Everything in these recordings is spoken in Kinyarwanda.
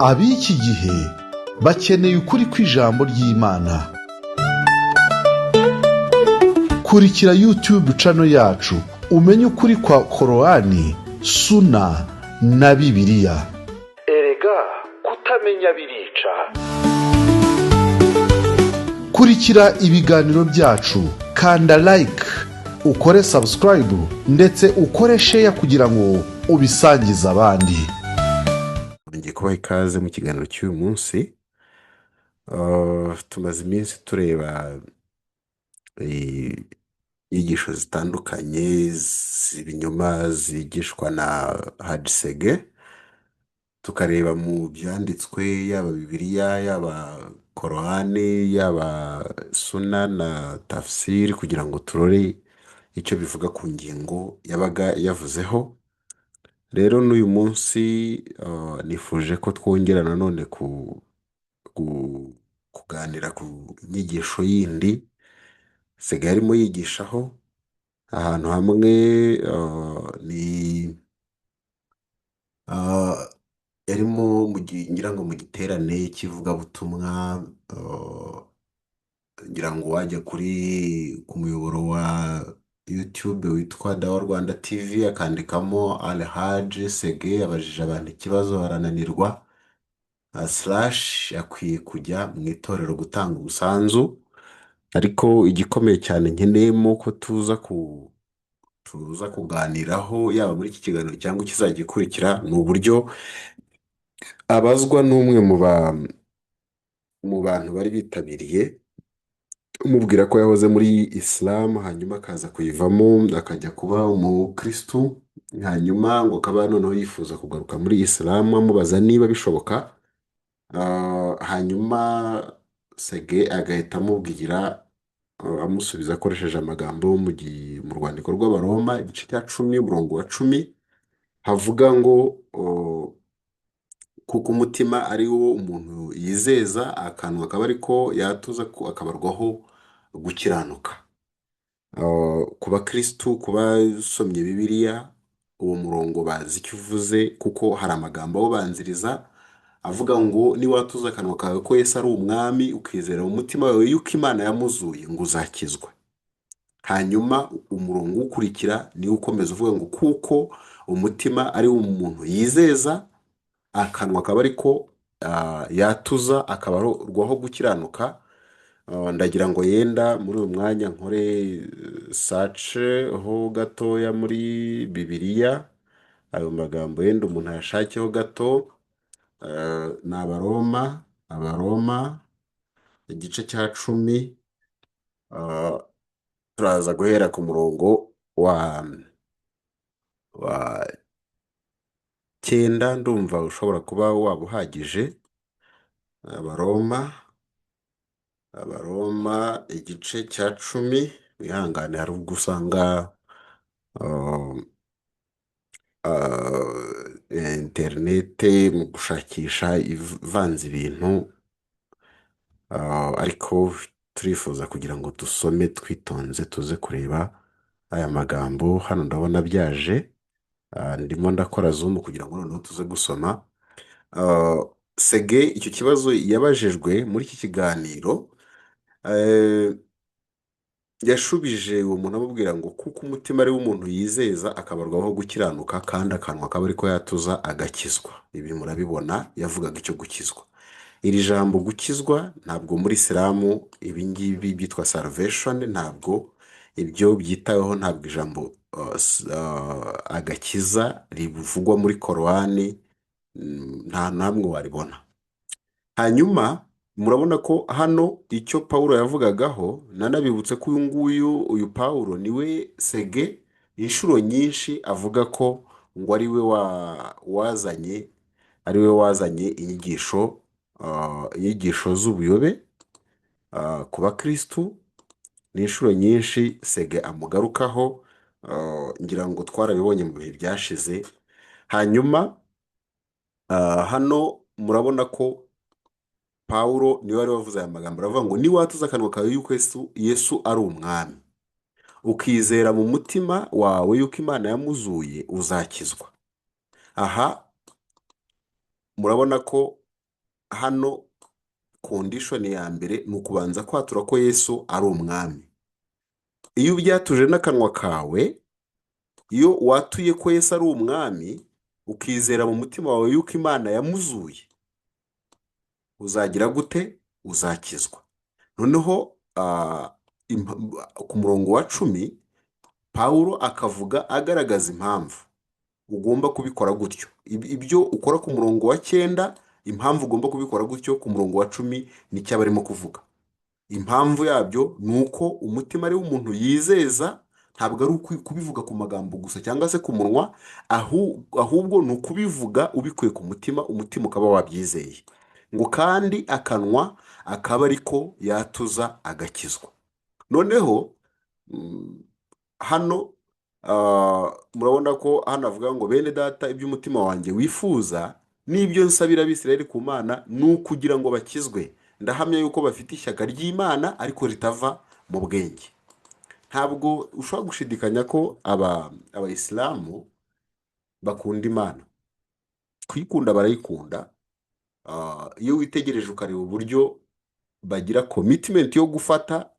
Ab'iki gihe bakeneye ukuri kw'ijambo ry'Imana. Kurikira YouTube channel yacu, umenye ukuri kwa Korowani, Suna na Bibiliya. Erega kutamenya birica. Kurikira ibiganiro byacu, kanda like, ukore subscribe, ndetse ukore share kugira ngo ubisangize abandi. Ngiye kubaha ikaze mu kiganiro cy'uyu munsi. Tumaze iminsi tureba inyigisho zitandukanye z'ibinyoma zigishwa na Haji Sege, tukareba mu byanditswe, yaba Bibiliya, yaba Korowani, yaba Suna na Tafsiri, kugira ngo turore icyo bivuga ku ngingo yabaga yavuzeho. Rero n'uyu munsi nifuje ko twongera nanone kuganira ku nyigisho yindi Sege arimo yigishaho ahantu hamwe. Ni yarimo ngira ngo mu giterane cy'ivugabutumwa. Ngira ngo wajya ku muyoboro wa YouTube witwa Dawa Rwanda TV, akandikamo "Al Haji Sege abajije abantu ikibazo barananirwa slash akwiye kujya mu itorero gutanga umusanzu". Ariko igikomeye cyane nkeneyemo ko tuza kuganiraho, yaba muri iki kiganiro cyangwa ikizajya gikurikira, ni uburyo abazwa n'umwe mu bantu bari bitabiriye, umubwira ko yahoze muri Isilamu, hanyuma akaza kuyivamo akajya kuba umukristu, hanyuma ngo akaba noneho yifuza kugaruka muri Isilamu, amubaza niba bishoboka. Hanyuma Sege agahita amubwira, amusubiza akoresheje amagambo mu rwandiko rw'Abaroma, igice cya 10, umurongo wa 10, havuga ngo kuko umutima ari wo umuntu yizeza, akanwa akaba ariko yatuza, akabarwaho gukiranuka. Ku bakirisitu, ku basomye Bibiliya, uwo murongo bazi icyo uvuze, kuko hari amagambo awubanziriza avuga ngo niwatuza akanwa kawe ko Yesu ari umwami, ukizera mu mutima wawe yuko Imana yamuzuye, ngo uzakizwa. Hanyuma umurongo uwukurikira niwo ukomeza uvuga ngo kuko umutima ari wo umuntu yizeza, akanwa akaba ariko yatuza, akabarwaho gukiranuka. Ndagira ngo yenda muri uyu mwanya nkore search ho gatoya muri Bibiliya, ayo magambo yenda umuntu ayashakeho gato. Ni Abaroma igice cya 10. Turaza guhera ku murongo wa 9, ndumva ushobora kuba waba uhagije. Abaroma igice cya 10. Wihangane, hari ubwo usanga interinete mu gushakisha ivanze ibintu, ariko turifuza kugira ngo dusome twitonze, tuze kureba aya magambo. Hano ndabona byaje. Ndimo ndakora zoom kugira ngo noneho tuze gusoma. Sege icyo kibazo yabajijwe muri iki kiganiro, yashubije uwo muntu amubwira ngo kuko umutima ari wo umuntu yizeza akabarwaho gukiranuka, kandi akanwa akaba ariko yatuza agakizwa. Ibi murabibona, yavugaga icyo gukizwa. Iri jambo gukizwa, ntabwo muri Isilamu ibi ngibi byitwa salvation, ntabwo ibyo byitaweho. Ntabwo ijambo agakiza rivugwa muri Korowani, nta namwe waribona. Hanyuma murabona ko hano icyo Pawulo yavugagaho, nanabibutse ko uyu nguyu, uyu Pawulo, niwe Sege inshuro nyinshi avuga ko ngo ari we wazanye, ari we wazanye inyigisho z'ubuyobe ku bakirisitu. Ni inshuro nyinshi Sege amugarukaho, ngira ngo twarabibonye mu bihe byashize. Hanyuma hano murabona ko Pawulo niwe wari wavuze aya magambo, aravuga ngo niwatuza akanwa kawe yuko Yesu ari umwami, ukizera mu mutima wawe yuko Imana yamuzuye, uzakizwa. Aha murabona ko Hano condition ya mbere ni ukubanza kwatura ko Yesu ari umwami. Iyo ubyatuje n'akanwa kawe, iyo watuye ko Yesu ari umwami, ukizera mu mutima wawe yuko Imana yamuzuye, uzagira gute? Uzakizwa. Noneho ku murongo wa 10, Pawulo akavuga agaragaza impamvu ugomba kubikora gutyo. Ibyo ukora ku murongo wa 9, impamvu ugomba kubikora gutyo, ku murongo wa 10 nicyo aba arimo kuvuga. Impamvu yabyo ni uko umutima ari wo umuntu yizeza, ntabwo ari kubivuga ku magambo gusa cyangwa se ku munwa, ahubwo ni ukubivuga ubikuye ku mutima, umutima ukaba wabyizeye, ngo kandi akanwa akaba ariko yatuza agakizwa. Noneho hano murabona ko hano avuga ngo: "Bene data, iby'umutima wanjye wifuza n'ibyo nsabira Abisirayeli ku Mana ni ukugira ngo bakizwe. Ndahamya yuko bafite ishyaka ry'Imana ariko ritava mu bwenge." Ntabwo ushobora gushidikanya ko abayisilamu bakunda Imana. Kuyikunda barayikunda. Iyo witegereje ukareba uburyo bagira commitment yo gufata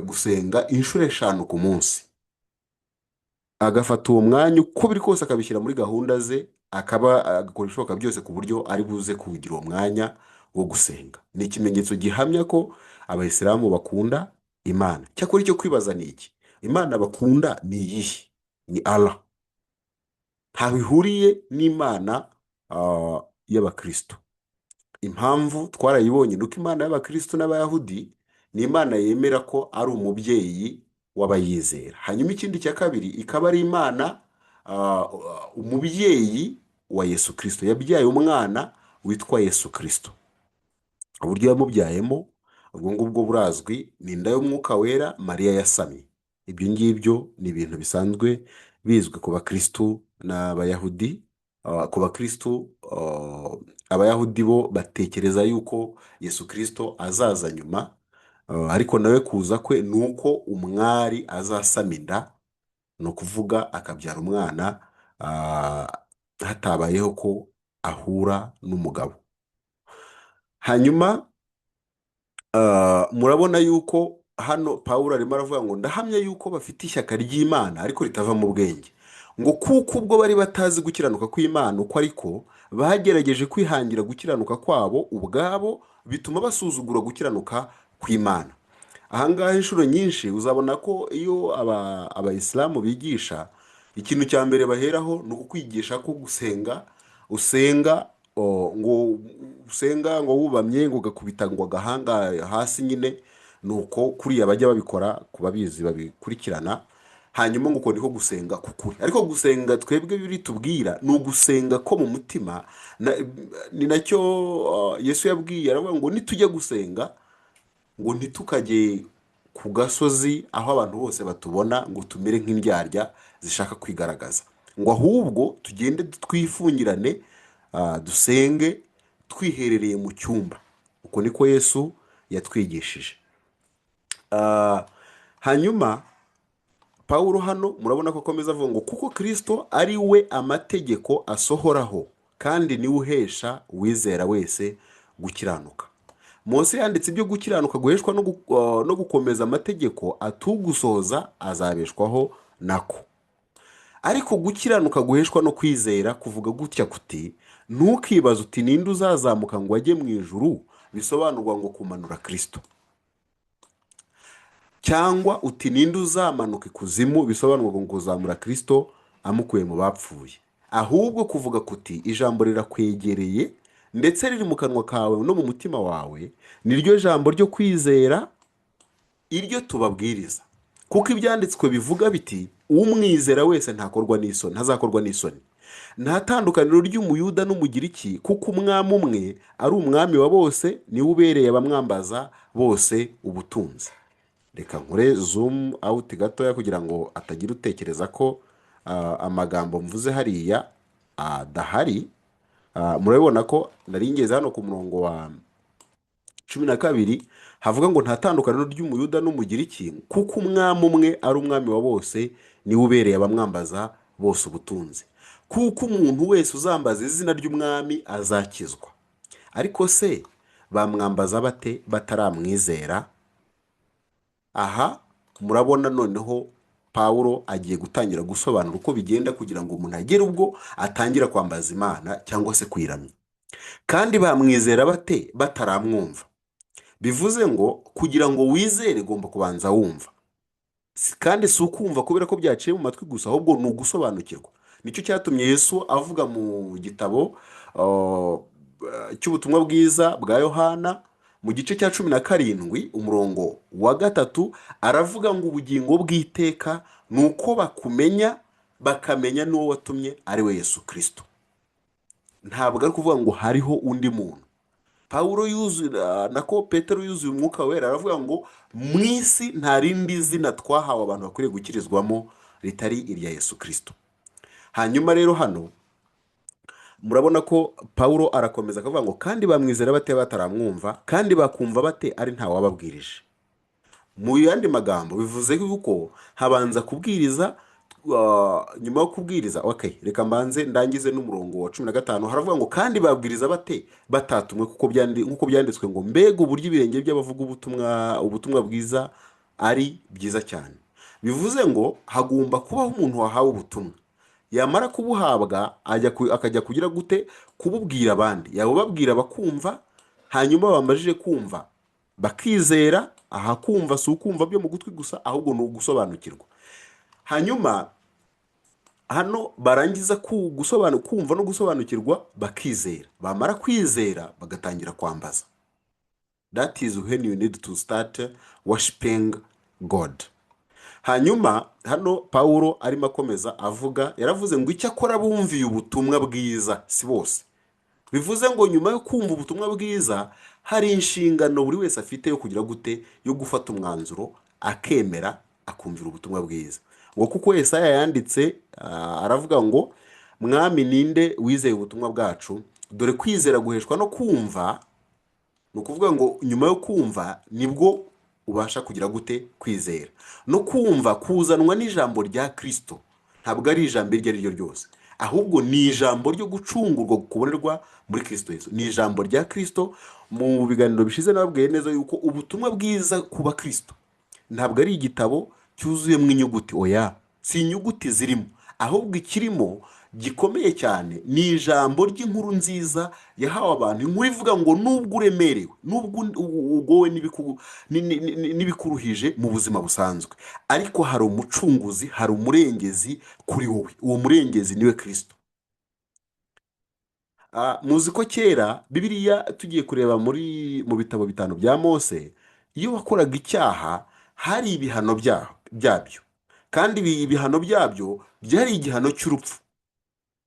gusenga inshuro 5 ku munsi, agafata uwo mwanya uko biri kose akabishyira muri gahunda ze, akaba agakora ibishoboka byose ku buryo ari buze kugira uwo mwanya wo gusenga, ni ikimenyetso gihamya ko abayisilamu bakunda Imana. Cyakora icyo kwibaza ni iki: Imana bakunda ni iyihe? Ni Allah. Ntaho ihuriye n'Imana y'abakristo. Impamvu twarayibonye, ni uko Imana y'abakristo n'abayahudi ni Imana yemera ko ari umubyeyi w'abayizera. Hanyuma ikindi cya kabiri, ikaba ari Imana umubyeyi wa Yesu Kirisito, yabyaye umwana witwa Yesu Kirisito. Uburyo yamubyayemo ubwo ngubwo burazwi, ni inda y'Umwuka Wera Mariya yasamye. Ibyo ngibyo ni ibintu bisanzwe bizwi ku bakirisitu n'abayahudi. Ku bakirisitu, abayahudi bo batekereza yuko Yesu Kirisito azaza nyuma, ariko nawe kuza kwe ni uko umwari azasama inda, ni ukuvuga akabyara umwana hatabayeho ko ahura n'umugabo. Hanyuma murabona yuko hano Pawulo arimo aravuga ngo: "Ndahamya yuko bafite ishyaka ry'Imana ariko ritava mu bwenge," ngo kuko ubwo bari batazi gukiranuka kw'Imana uko ariko, bagerageje kwihangira gukiranuka kwabo ubwabo, bituma basuzugura gukiranuka kw'Imana. Ahangaha inshuro nyinshi uzabona ko iyo abayisilamu bigisha, ikintu cya mbere baheraho ni ukukwigisha ko gusenga usenga ngo usenga ngo wubamye, ngo ugakubita ngo agahanga hasi nyine, ni uko kuriya bajya babikora ku babizi babikurikirana. Hanyuma ngo uko niko gusenga kukuri. Ariko gusenga twebwe biri tubwira ni ugusenga ko mu mutima. Ni nacyo Yesu yabwiye, aravuga ngo nitujya gusenga, ngo ntitukajye ku gasozi aho abantu bose batubona, ngo tumere nk'indyarya zishaka kwigaragaza, ngo ahubwo tugende twifungirane, dusenge twiherereye mu cyumba. Uko niko Yesu yatwigishije. Hanyuma Pawulo hano murabona ko akomeza avuga ngo: "Kuko Kirisito ari we amategeko asohoraho, kandi niwe uhesha uwizera wese gukiranuka. Mose yanditse ibyo gukiranuka guheshwa no gukomeza amategeko, atugusohoza azabeshwaho nako. Ariko gukiranuka guheshwa no kwizera kuvuga gutya kuti: ntukibaze uti: ninde uzazamuka ngo ajye mu ijuru? Bisobanurwa ngo kumanura Kirisito. Cyangwa uti: ninde uzamanuka ikuzimu? Bisobanurwa ngo kuzamura Kirisito amukuye mu bapfuye. Ahubwo kuvuga kuti: ijambo rirakwegereye, ndetse riri mu kanwa kawe no mu mutima wawe, niryo jambo ryo kwizera iryo tubabwiriza. Kuko ibyanditswe bivuga biti: umwizera wese ntakorwa n'isoni, ntazakorwa n'isoni. Nta tandukaniro ry'Umuyuda n'Umugiriki, kuko umwami umwe ari umwami wa bose, niwe ubereye abamwambaza bose ubutunzi." Reka nkore zoom out gatoya kugira ngo atagira utekereza ko amagambo mvuze hariya adahari. Murabibona ko nari ngeze hano ku murongo wa 12, havuga ngo: "Nta tandukaniro ry'Umuyuda n'Umugiriki, kuko umwami umwe ari umwami wa bose, niwe ubereye abamwambaza bose ubutunzi. Kuko umuntu wese uzambaza izina ry'Umwami azakizwa." Ariko se bamwambaza bate bataramwizera? Aha murabona noneho Pawulo agiye gutangira gusobanura uko bigenda kugira ngo umuntu agere ubwo atangira kwambaza Imana cyangwa se kuyiramya. Kandi bamwizera bate bataramwumva? Bivuze ngo kugira ngo wizere ugomba kubanza wumva. Kandi si ukumva kubera ko byaciye mu matwi gusa, ahubwo ni ugusobanukirwa. Nicyo cyatumye Yesu avuga mu gitabo cy'ubutumwa bwiza bwa Yohana mu gice cya 17 umurongo wa 3, aravuga ngo ubugingo bw'iteka ni uko bakumenya, bakamenya n'uwo watumye, ari we Yesu Kirisito. Ntabwo ari ukuvuga ngo hariho undi muntu. Pawulo yuzuye, nako Petero yuzuye umwuka wera, aravuga ngo mu isi nta rindi zina twahawe abantu bakwiriye gukirizwamo ritari irya Yesu Kirisito. Hanyuma rero hano murabona ko Pawulo arakomeza akavuga ngo kandi bamwizera bate bataramwumva? Kandi bakumva bate ari ntawababwirije? Mu yandi magambo bivuze yuko habanza kubwiriza, nyuma yo kubwiriza, okay, reka mbanze ndangize n'umurongo wa 15. Haravuga ngo kandi babwiriza bate batatumwe? Kuko nk'uko byanditswe ngo mbega uburyo ibirenge by'abavuga ubutumwa bwiza ari byiza cyane. Bivuze ngo hagomba kubaho umuntu wahawe ubutumwa, yamara kubuhabwa akajya kugira gute? Kububwira abandi. Yabubabwira bakumva, hanyuma bamajije kumva bakizera. Aha kumva si ukumva byo mu gutwi gusa, ahubwo ni ugusobanukirwa. Hanyuma hano barangiza kumva no gusobanukirwa bakizera, bamara kwizera bagatangira kwambaza. That is when you need to start worshiping God. Hanyuma hano Pawulo arimo akomeza avuga, yaravuze ngo icyakora bumviye ubutumwa bwiza si bose. Bivuze ngo nyuma yo kumva ubutumwa bwiza hari inshingano buri wese afite yo kugira gute? Yo gufata umwanzuro, akemera, akumvira ubutumwa bwiza. Ngo kuko Yesaya yanditse, aravuga ngo mwami, ninde wizeye ubutumwa bwacu? Dore kwizera guheshwa no kumva. Ni ukuvuga ngo nyuma yo kumva nibwo ubasha kugira gute? Kwizera. No kumva kuzanwa n'ijambo rya Kirisito. Ntabwo ari ijambo iryo ari ryo ryose, ahubwo ni ijambo ryo gucungurwa kubonerwa muri Kirisito Yesu, ni ijambo rya Kirisito. Mu biganiro bishize nababwiye neza yuko ubutumwa bwiza ku bakirisito ntabwo ari igitabo cyuzuyemo inyuguti. Oya, si inyuguti zirimo, ahubwo ikirimo gikomeye cyane ni ijambo ry'inkuru nziza yahawe abantu, inkuru ivuga ngo nubwo uremerewe, nubwo ugowe n'ibikuruhije mu buzima busanzwe, ariko hari umucunguzi, hari umurengezi kuri wowe. Uwo murengezi niwe Kirisito. Muzi ko kera Bibiliya, tugiye kureba mu bitabo bitanu bya Mose, iyo wakoraga icyaha hari ibihano byabyo, kandi ibi ibihano byabyo byari igihano cy'urupfu.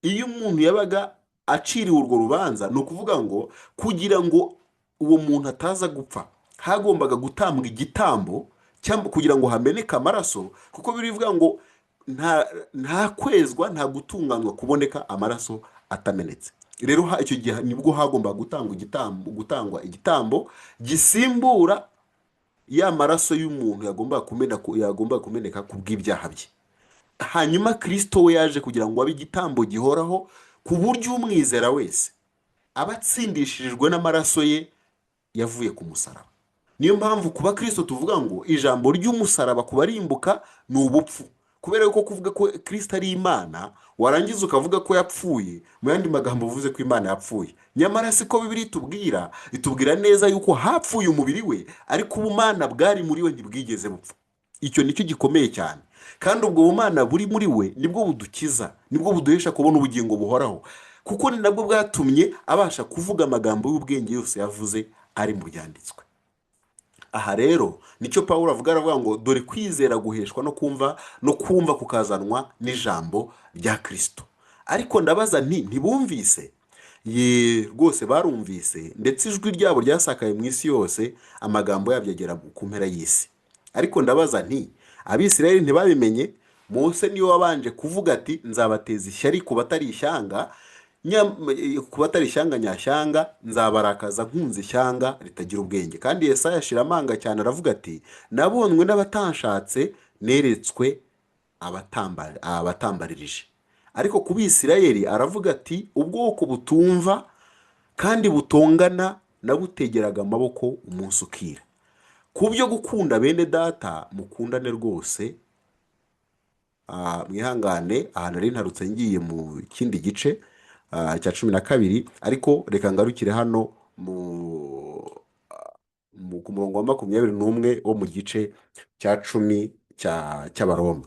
Iyo umuntu yabaga aciriwe urwo rubanza, ni ukuvuga ngo kugira ngo uwo muntu ataza gupfa hagombaga gutambwa igitambo cyangwa kugira ngo hameneke amaraso, kuko birivuga ngo nta kwezwa, nta gutunganywa kuboneka amaraso atamenetse. Rero icyo gihe nibwo hagombaga gutangwa igitambo gisimbura ya maraso y'umuntu yagombaga kumeneka ku bw'ibyaha bye. Hanyuma Kirisito we yaje kugira ngo abe igitambo gihoraho, ku buryo umwizera wese aba atsindishirijwe n'amaraso ye yavuye ku musaraba. Niyo mpamvu kuba Kirisito tuvuga ngo ijambo ry'umusaraba ku barimbuka ni ubupfu, kubera ko kuvuga ko Kirisito ari Imana warangiza ukavuga ko yapfuye, mu yandi magambo uvuze ko Imana yapfuye. Nyamara siko Bibiliya itubwira. Itubwira neza yuko hapfuye umubiri we, ariko ubumana bwari muri we ntibwigeze bupfa. Icyo nicyo gikomeye cyane. Kandi ubwo bumana buri muri we nibwo budukiza, nibwo buduhesha kubona ubugingo buhoraho, kuko ni nabwo bwatumye abasha kuvuga amagambo y'ubwenge yose yavuze ari mu byanditswe. Aha rero nicyo Pawulo avuga, aravuga ngo dore kwizera guheshwa no kumva, no kumva kukazanwa n'ijambo rya Kirisito. Ariko ndabaza nti ntibumvise? Ye, rwose barumvise, ndetse ijwi ryabo ryasakaye mu isi yose, amagambo yabyo agera ku mpera y'isi. Ariko ndabaza nti Abisirayeli ntibabimenye? Mose niwe wabanje kuvuga ati nzabateza ishyari ku batari ishyanga, ku batari ishyanga nyashyanga nzabarakaza nkunze ishyanga ritagira ubwenge. Kandi Yesaya ashira amanga cyane aravuga ati nabonywe n'abatanshatse, neretswe abatambaririje. Ariko ku Bisirayeli aravuga ati ubwoko butumva Kandi butongana nabutegeraga amaboko umunsi ukira. Ku byo gukunda bene data, mukundane rwose. Mwihangane, aha nari ntarutse ngiye mu kindi gice cya 12, ariko reka ngarukire hano ku murongo wa 21 wo mu gice cya 10 cy'Abaroma.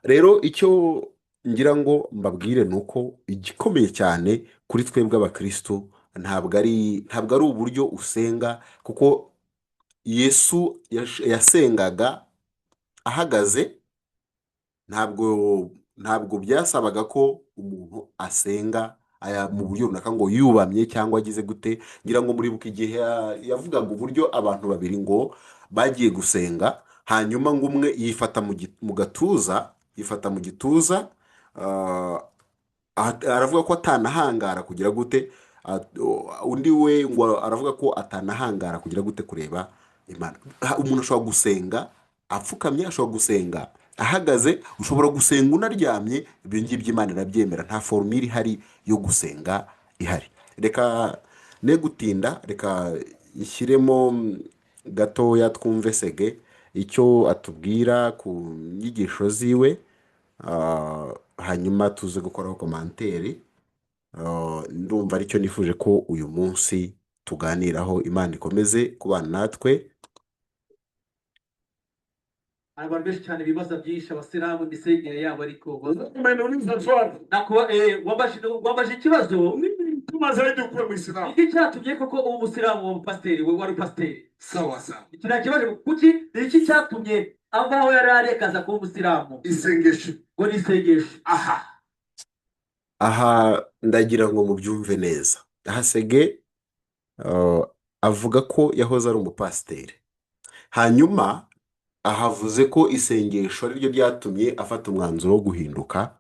Rero icyo ngira ngo mbabwire ni uko igikomeye cyane kuri twebwe abakristo ntabwo ari uburyo usenga, kuko Yesu yasengaga ahagaze. Ntabwo byasabaga ko umuntu asenga aya mu buryo runaka ngo yubamye cyangwa agize gute. Ngira ngo muribuka igihe yavugaga uburyo abantu babiri ngo bagiye gusenga, hanyuma ngo umwe yifata mu gatuza, yifata mu gituza, aravuga ko atanahangara kugira gute, undi we ngo aravuga ko atanahangara kugira gute, kureba Imana. Umuntu ashobora gusenga apfukamye, ashobora gusenga ahagaze, ushobora gusenga unaryamye. Ibyo ngibyo Imana irabyemera. Nta formule ihari yo gusenga ihari. Reka ne gutinda, reka ishyiremo gatoya twumve Sege icyo atubwira ku nyigisho ziwe, hanyuma tuze gukoraho commentaire. Ndumva aricyo nifuje ko uyu munsi tuganiraho. Imana ikomeze kubana natwe. Hari abantu benshi cyane bibaza byinshi, abasilamu, imisengere yabo, ariko Umeniuliza swali. Nakuba wambaje ikibazo. Nini mtuma zaidi ukuwe Muislamu? Iki cyatumye koko uba umusilamu wa pasiteri, we wari pasiteri? Sawa sawa. Iki nta kibazo. Kuki, ni iki cyatumye ava aho yari ari akaza kuba umusilamu? Isengesho. Ngo ni isengesho. Aha. Aha ndagira ngo mubyumve neza. Aha Sege avuga ko yahoze ari umupasiteri, hanyuma ahavuze ko isengesho ari ryo ryatumye afata umwanzuro wo guhinduka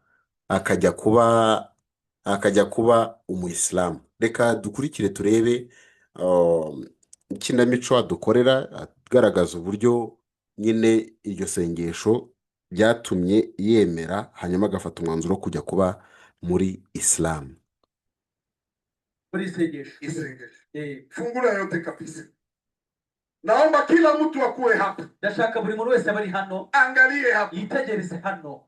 akajya kuba umuyisilamu. Reka dukurikire turebe ikinamico adukorera agaragaza uburyo nyine iryo sengesho ryatumye yemera, hanyuma agafata umwanzuro wo kujya kuba muri isilamu. Muri isengesho. Isengesho. Eh. Fungula yote kabisa. Naomba kila mtu akuwe hapa. Ndashaka buri muntu wese aba ari hano. Angalie hapa. Yitegereze hano.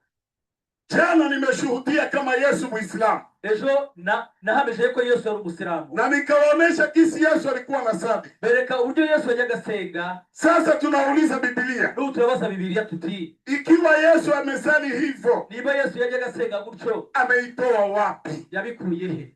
Jana nimeshuhudia kama Yesu Muislamu. Ejo na nahamije ko Yesu yari umusilamu. Na nikawaonyesha jinsi Yesu alikuwa anasali. Bereka uburyo Yesu yajyaga asenga. Sasa tunauliza Biblia. N'ubu turabaza Bibiliya tuti: Ikiwa Yesu amesali hivyo, niba Yesu yajyaga asenga gutyo, ameitoa wapi? Yabikuye he?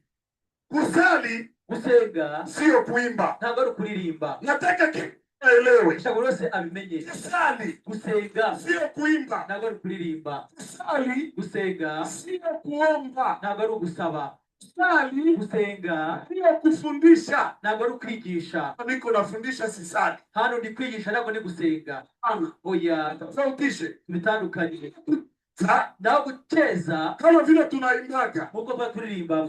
Kusali Gusenga sio kuimba. ntabwo ari ukuririmba. Nataka kila aelewe. Ndashaka buri wese abimenye. Kusali Gusenga sio kuimba. ntabwo ari ukuririmba. Kusali Gusenga sio kuomba. ntabwo ari ugusaba. Kusali Gusenga sio kufundisha. ntabwo ari ukwigisha. Niko nafundisha, sisali. Hano ndi kwigisha, ntabwo ndi gusenga. Hapana. Oya. Tofautishe. Bitandukanye. Sa Naho gukeza, kama vile tunaimbaga. Nk'uko tuba turirimba.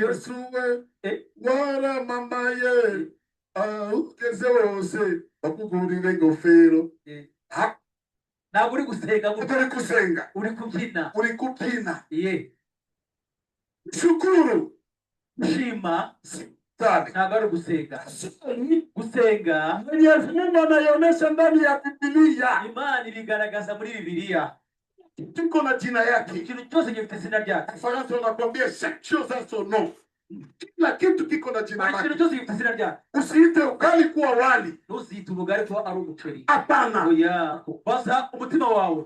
Yesu we Eh? waramamaye aho ugeze hose bakugurira ingofero. Eh. Ha, ntabwo uri gusenga gutya. Utari kusenga. Uri kubyina. Uri kubyina. Ye. Shukuru Gushima sana. ntabwo ari ugusenga. Gusenga, Mwenyezi Mungu anaionyesha ndani ya Biblia. Imana ibigaragaza muri Bibiliya. Tuko na jina yake. Ikintu cyose gifite izina ryacyo. Faransa wanakuambia chaque chose a son nom. Kila kitu kiko na jina Buri lake. kintu cyose gifite izina ryacyo. Usiite ugali kuwa wali. Ntuzite ubugari kuba ari umuceri. Hapana. Oya, baza umutima wawe.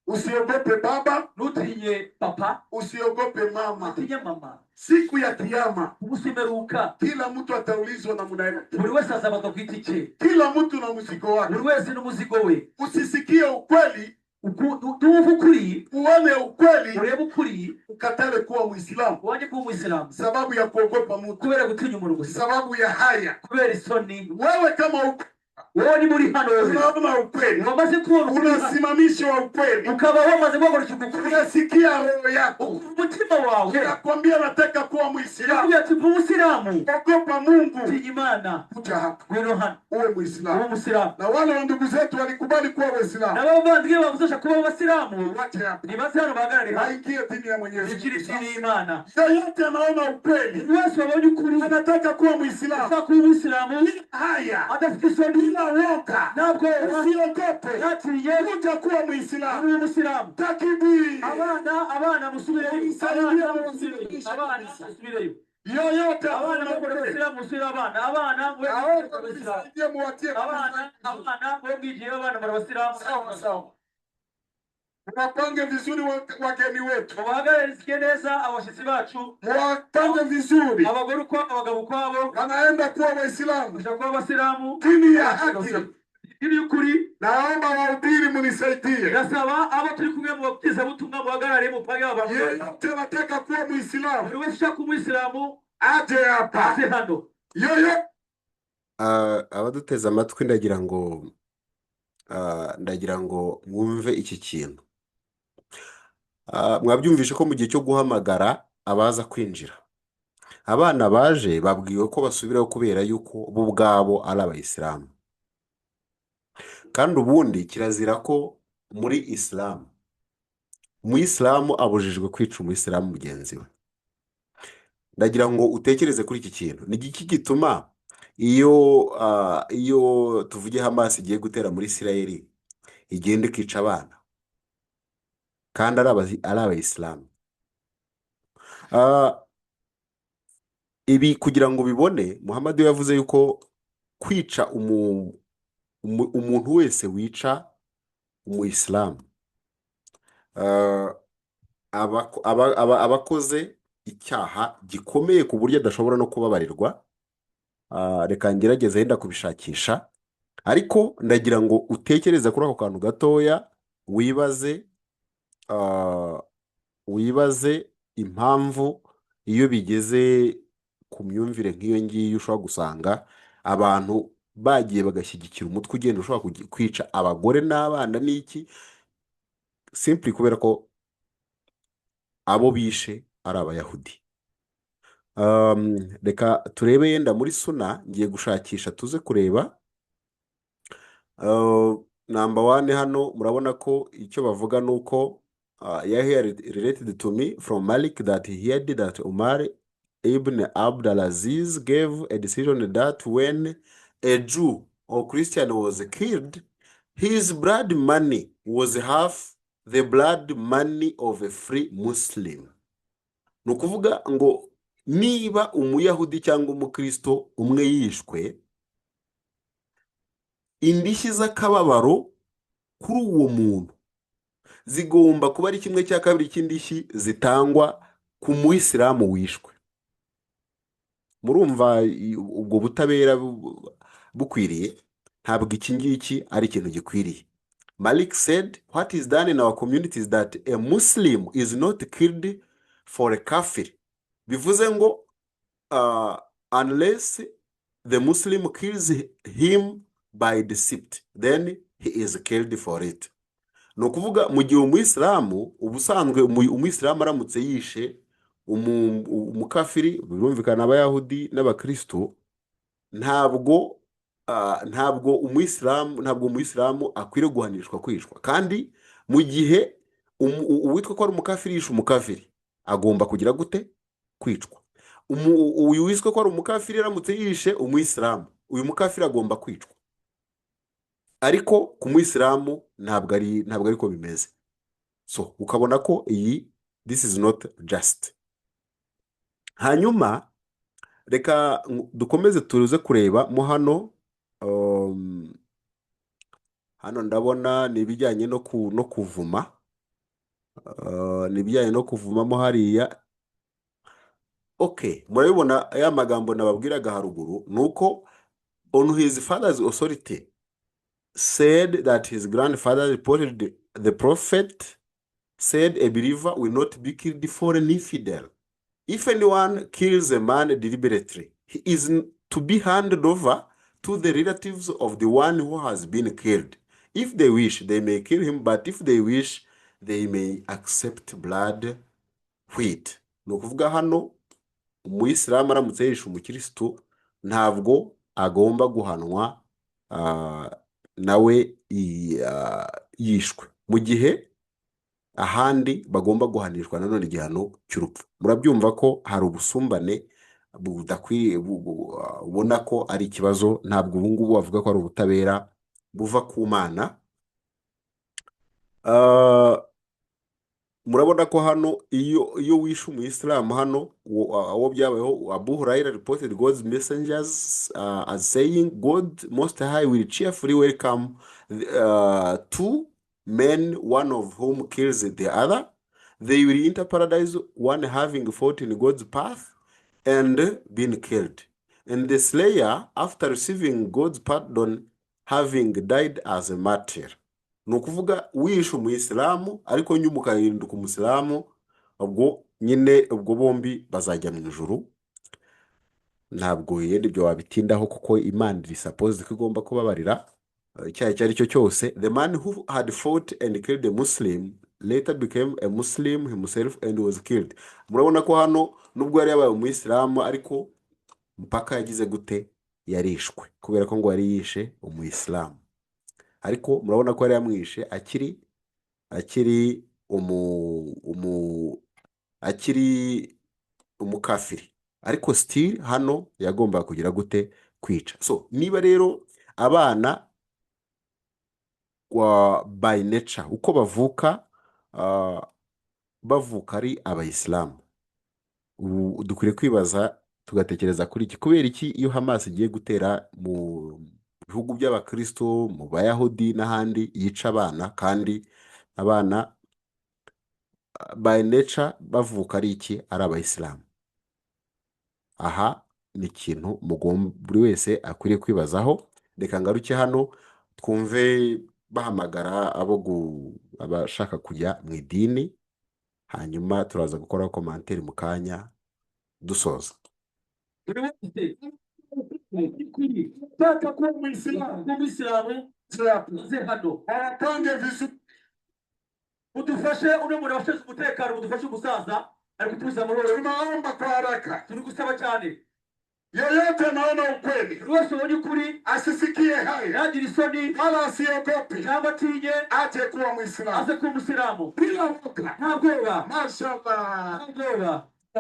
Usiogope baba, Ntutinye papa, usiogope mama. ntutinye mama. Siku ya Kiyama Umunsi w'imperuka, kila mtu ataulizwa namna yake. buri wese azabazwa ku giti cye. Kila mtu na mzigo wake. Buri wese n'umuzigo we. Usisikie ukweli, Nuwumva ukuri, uone ukweli, urebe ukuri, ukatale kuwa Muislamu wange kuba umuyisilamu sababu ya kuogopa mtu, kubera gutinya umuntu gusa, sababu ya haya. kubera isoni. Wewe kama uko Wowe niba uri hano, wowe unaona ukweli, wamaze kubona ukuri hano, unasimamisha wa ukweli, ukaba wamaze guhagurukirwa ukuri, unasikia roho yako umutima wawe inakwambia nataka kuwa Muislamu, urakubwira ati mba umusilamu, ogopa Mungu, tinya Imana, kuja hapa ngwino hano uwe ube Muislamu. umusilamu. Na wale wa ndugu zetu walikubali kuwa Waislamu, N'abavandimwe babuze kuba abasilamu, wache hapa nibaze hano bahagarare hano, waingie dini ya Mwenyezi binjire Mungu. idini y'Imana. Yeyote anaona ukweli Buri wese wabonye ukuri anataka kuwa Muislamu, ashaka kuba umuyisilamu, haya adafite isoni, bila woga, ntabwo usiogope, ntatinye, kuja kuwa Muislamu. uri umusilamu. Takbir! Abana, abana musubireyo, abana musubireyo, abana musubireyo. Yoyote Abana anaona mukore ukweli abasilamu, musubire abana, abana mwe naomba abasilamu, mnisaidie, muwatie abana, abana mwe mwigiye abana muri abasilamu. Sawa sawa, muwapange vizuri wageni wetu, Mubahagarariye neza abashyitsi bacu. Muwapange vizuri, Abagore ukwabo, abagabo ukwabo. Wanaenda kuwa Waislamu, Bashaka kuba abasilamu. Dini ya haki. Idini y'ukuri. Naomba wahubiri munisaidie. Ndasaba abo turi kumwe mu babwizabutumwa muhagarare mupange abantu. Yeyote anataka kuwa Muislamu Buri wese ushaka umuyisilamu aje hapa, aze hano. yoyo Abaduteze amatwi, ndagira ngo mwumve iki kintu. Mwabyumvishe ko mu gihe cyo guhamagara abaza kwinjira, abana baje babwiwe ko basubirayo kubera yuko bo ubwabo ari abayisilamu, kandi ubundi kirazira ko muri isilamu umuyisilamu abujijwe kwica umuyisilamu mugenzi we. Ndagira ngo utekereze kuri iki kintu: ni iki gituma iyo tuvuge Hamas igiye gutera muri Isirayeli igenda ikica abana kandi ari abayisilamu? Ibi kugira ngo ubibone, Muhammad we yavuze yuko kwica umuntu wese wica umuyisilamu aba akoze icyaha gikomeye ku buryo adashobora no kubabarirwa. Reka ngerageze yenda kubishakisha, ariko ndagira ngo utekereze kuri ako kantu gatoya, wibaze impamvu iyo bigeze ku myumvire nk'iyo ngiyo ushobora gusanga abantu bagiye bagashyigikira umutwe ugenda ushobora kwica abagore n'abana n'iki, simply kubera ko abo bishe ari abayahudi. Reka turebe yenda muri Suna, ngiye gushakisha tuze kureba. Number one, hano murabona ko icyo bavuga ni uko Yahya related to me from Malik that he heard that Umar ibn Abd al-Aziz gave a decision that when a Jew or Christian was killed, his blood money was half the blood money of a free Muslim. Ni ukuvuga ngo niba umuyahudi cyangwa umukristo umwe yishwe, indishyi z'akababaro kuri uwo muntu zigomba kuba ari kimwe cya kabiri cy'indishyi zitangwa ku muyisilamu wishwe. Murumva ubwo butabera bukwiriye? Ntabwo iki ngiki ari ikintu gikwiriye. Malik said, "What is done in our community is that a Muslim is not killed for a kafir," bivuze ngo "unless the Muslim kills him by deceit, then he is killed for it." Ni ukuvuga mu gihe umuyisilamu ubusanzwe umuyisilamu aramutse yishe umukafiri, birumvikana abayahudi n'abakristo, ntabwo umuyisilamu akwiriye guhanishwa kwicwa. Kandi mu gihe uwitwa ko ari umukafiri yishe umukafiri, agomba kugira gute? Kwicwa. Uyu wiswe ko ari umukafiri aramutse yishe umuyisilamu, uyu mukafiri agomba kwicwa, ariko ku muyisilamu ntabwo ariko bimeze. So ukabona ko iyi, this is not just. Hanyuma reka dukomeze tuze kureba mo hano. Hano ndabona ni ibijyanye no kuvuma, ni ibijyanye no kuvumamo hariya. Okay, murabibona ya magambo nababwiraga haruguru, ni uko on his father's authority said that his grandfather reported the prophet said, "A believer will not be killed for an infidel. If anyone kills a man deliberately, he is to be handed over to the people, and if he to the relatives of the one who has been killed. If they wish, they may kill him, but if they wish, they may accept blood wheat. Ni ukuvuga hano umuyisilamu aramutse yishe umukirisitu ntabwo agomba guhanwa nawe yishwe, mu gihe ahandi bagomba guhanishwa nanone igihano cy'urupfu. Murabyumva ko hari ubusumbane budakwiriye, ubona ko ari ikibazo. Ntabwo ubu ngubu bavuga ko ari ubutabera buva ku Mana. Murabona ko hano iyo wishe umuyisilamu hano uwo byabayeho, Abu Huraira reported God's messengers as saying, God Most High will cheerfully welcome two men, one of whom kills the other. They will enter paradise, one having fought in God's path and been killed, and the slayer, after receiving God's pardon, having died as a martyr. Ni ukuvuga wishe umuyisilamu ariko nyuma ukahinduka umusilamu, ubwo nyine ubwo bombi bazajya mu ijuru. Ntabwo yenda ibyo wabitindaho kuko Imana iri supposed ko igomba kubabarira icyaha icyo ari cyo cyose. The man who had fought and killed a Muslim later became a Muslim himself and was killed. Murabona ko hano nubwo yari yabaye umuyisilamu ariko mpaka yagize gute? Yarishwe kubera ko ngo yari yishe umuyisilamu, ariko murabona ko yari yamwishe akiri umukafiri, ariko still hano yagombaga kugira gute? Kwica. So niba rero abana by nature uko bavuka, bavuka ari abayisilamu, ubu dukwiriye kwibaza tugatekereza kuri iki: kubera iki iyo Hamas igiye gutera mu bihugu by'abakristo, mu bayahudi n'ahandi, yica abana, kandi abana by nature bavuka ari iki? Ari abayisilamu? Aha ni ikintu mugomba buri wese akwiriye kwibazaho. Reka ngaruke hano twumve bahamagara abashaka kujya mu idini, hanyuma turaza gukora commentaire mu kanya dusoza. Buri wese Nataka kuwa Muislamu, w'umuyisilamu aze hano. Wapange vizuri. Mudufashe, uno muntu abashinzwe umutekano, mudufashe, umusaza ari kutubuza amahoro. Tunaomba kwa haraka, Turi gusaba cyane. Yeyote anaona ukweli Buri wese ubonye ukuri asisikie haya ntagire isoni wala asiogope, cyangwa atinye, aje kuwa Muislamu aze kuba umusilamu bila woga. Nta bwoba. Mashallah, Nta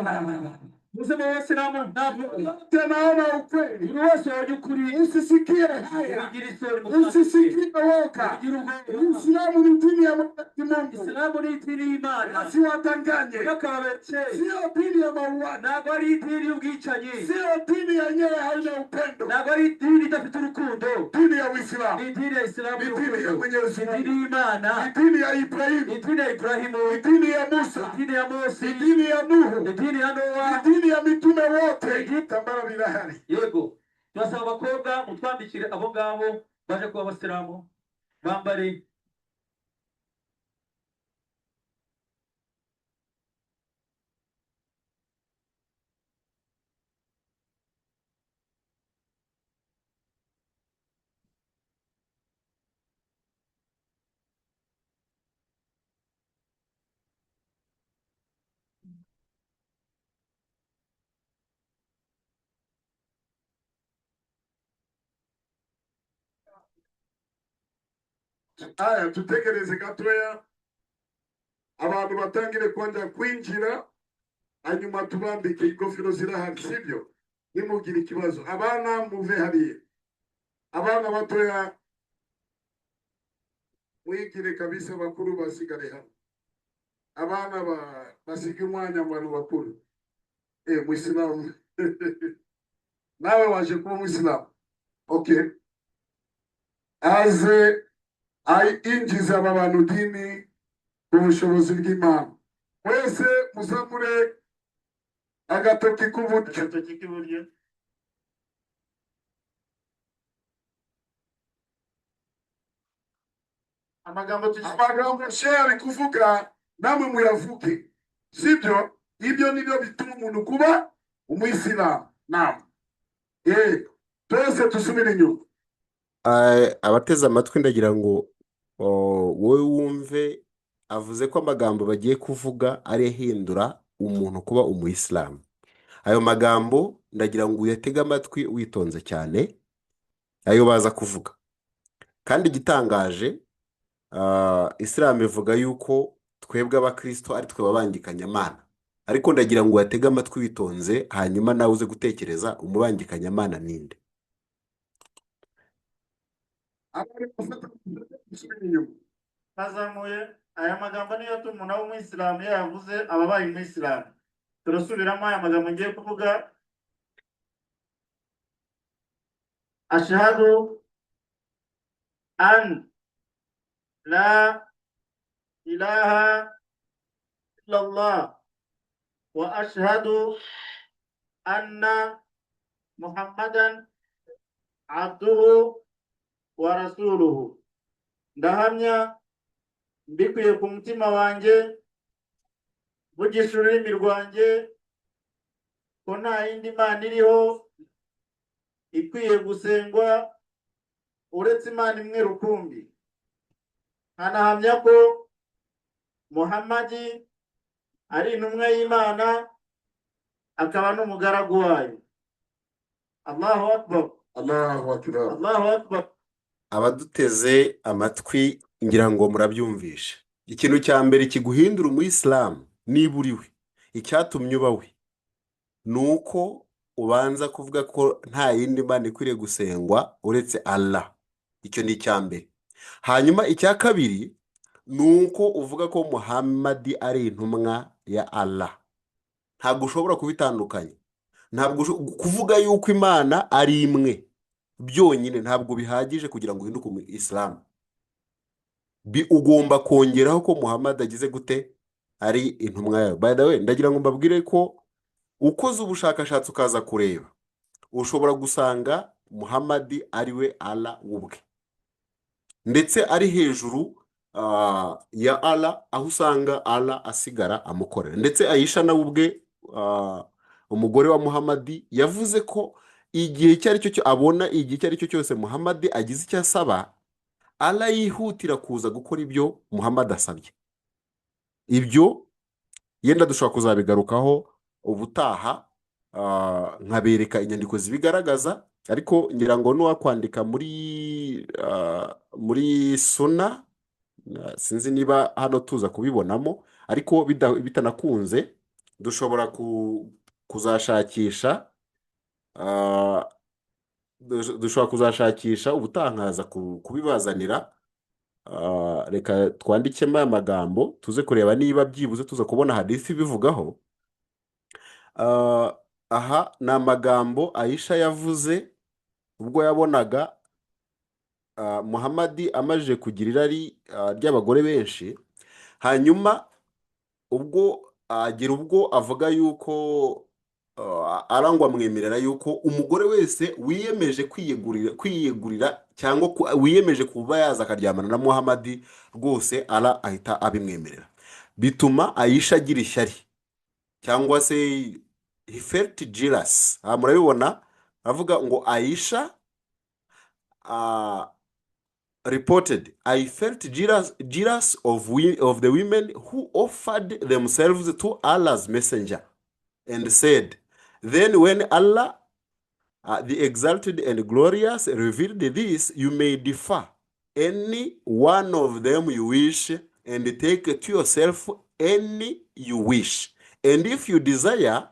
bwoba, muze mu basilamu nta bwoba. yeyote anaona ukweli Buri wese ubonye ukuri usisikie haya, ntugire isoni mukandike usisikie woga. Ntugire ubwoba. Uislamu ni dini ya Mwenyezi Mungu, Isilamu ni idini y'Imana, asiwadanganye. ntibakababeshye. Sio dini ya mauaji, Ntabwo ari idini y'ubwicanyi, sio dini yenyewe haina upendo. ntabwo ari idini idafite urukundo. Dini ya Uislamu Ni idini ya Isilamu ni dini ya y'urukundo, Mwenyezi ni idini Mungu, y'Imana, ni dini ya Ibrahimu, ni idini ya Ibrahimu, ni dini ya Musa, idini ya Mose, ni dini ya Nuhu, idini ya Nowa. ni dini ya mitume wote. Tambara birahari. Yego, turasaba abakobwa mutwandikire abo ngabo baje kuba abasilamu bambare. Aya, tutegereze gatoya abantu batangire kwanza kwinjira, hanyuma tubambike ingofero. Zirahari, sibyo? Nimugire ikibazo. Abana muve hariya, abana batoya mwigire kabisa, bakuru basigare hano, abana basige umwanya mu bantu bakuru. Muisilamu nawe waje kuba umwisilamu, okay, aze injiza aba bantu dini ku bushobozi bw'Imana. Mwese muzamure agatoki k'uburyo. Agatoki k'iburyo. Amagambo tugiye Amagambo shehe ari kuvuga namwe muyavuge, sibyo? Ibyo nibyo bituma umuntu kuba umuyisilamu. Naam. Twese tusubire inyuma. Abateze amatwi, ndagira ngo wowe wumve, avuze ko amagambo bagiye kuvuga ari ahindura umuntu kuba umuyisilamu. Ayo magambo ndagira ngo uyatege amatwi witonze cyane, ayo baza kuvuga. Kandi igitangaje, Isilamu ivuga yuko twebwe abakristo ari twe babangikanyamana, ariko ndagira ngo uyatege amatwi witonze, hanyuma nawe uze gutekereza umubangikanyamana ninde. Abari gufata, dusubire inyuma. Bazamuye aya magambo niyo atuma umuntu aba umuyisilamu. Iyo yavuze aba abaye umuyisilamu. Turasubiramo aya magambo ngiye kuvuga: ashhadu an la ilaha illallah wa ashhadu anna Muhammadan abduhu wa rasuluhu. Ndahamya mbikuye ku mutima wanjye, mvugisha ururimi rwanjye, ko nta yindi mana iriho ikwiye gusengwa uretse Imana imwe rukumbi, nkanahamya ko Muhammadi ari intumwa y'Imana akaba n'umugaragu wayo. Allahu akbar! Allahu akbar! Allahu akbar! Abaduteze amatwi, ngira ngo murabyumvishe. Ikintu cya mbere kiguhindura umuyisilamu, niba uri we, icyatumye uba we, ni uko ubanza kuvuga ko nta yindi mana ikwiriye gusengwa uretse Allah. Icyo ni icya mbere. Hanyuma icya kabiri ni uko uvuga ko Muhammadi ari intumwa ya Allah. Ntabwo ushobora kubitandukanya. Ntabwo kuvuga yuko Imana ari imwe byonyine ntabwo bihagije kugira ngo uhinduke umuyisilamu. Ugomba kongeraho ko Muhammad agize gute, ari intumwa yawe. By the way, ndagira ngo mbabwire ko ukoze ubushakashatsi ukaza kureba, ushobora gusanga Muhammad ari we Allah ubwe, ndetse ari hejuru ya Allah, aho usanga Allah asigara amukorera. Ndetse Ayisha nawe ubwe, umugore wa Muhammad, yavuze ko igihe icyo ari cyo abona, igihe icyo ari cyo cyose Muhammad agize icyo asaba, Allah yihutira kuza gukora ibyo Muhammad asabye. Ibyo yenda dushobora kuzabigarukaho ubutaha, nkabereka inyandiko zibigaragaza. Ariko ngira ngo n'uwakwandika muri Suna, sinzi niba hano tuza kubibonamo, ariko bitanakunze dushobora kuzashakisha, dushobora kuzashakisha ubutaha nkaza kubibazanira. Reka twandikemo aya magambo, tuze kureba niba byibuze tuza kubona hadisi ibivugaho. Aha ni amagambo Ayisha yavuze ubwo yabonaga Muhamadi amajije kugira irari ry'abagore benshi, hanyuma ubwo agira ubwo avuga yuko arangwa amwemerera yuko umugore wese wiyemeje kwiyegurira cyangwa wiyemeje kuba yaza akaryamana na Muhamadi, rwose ara ahita abimwemerera. Bituma Ayisha agira ishyari, cyangwa se he felt jealous. Aha murabibona, avuga ngo Ayisha reported, "I felt jealous of the women who offered themselves to Allah's messenger and said, 'Then when Allah, the exalted and glorious, revealed this, you may defer any one of them you wish and take to yourself any you wish. And if you desire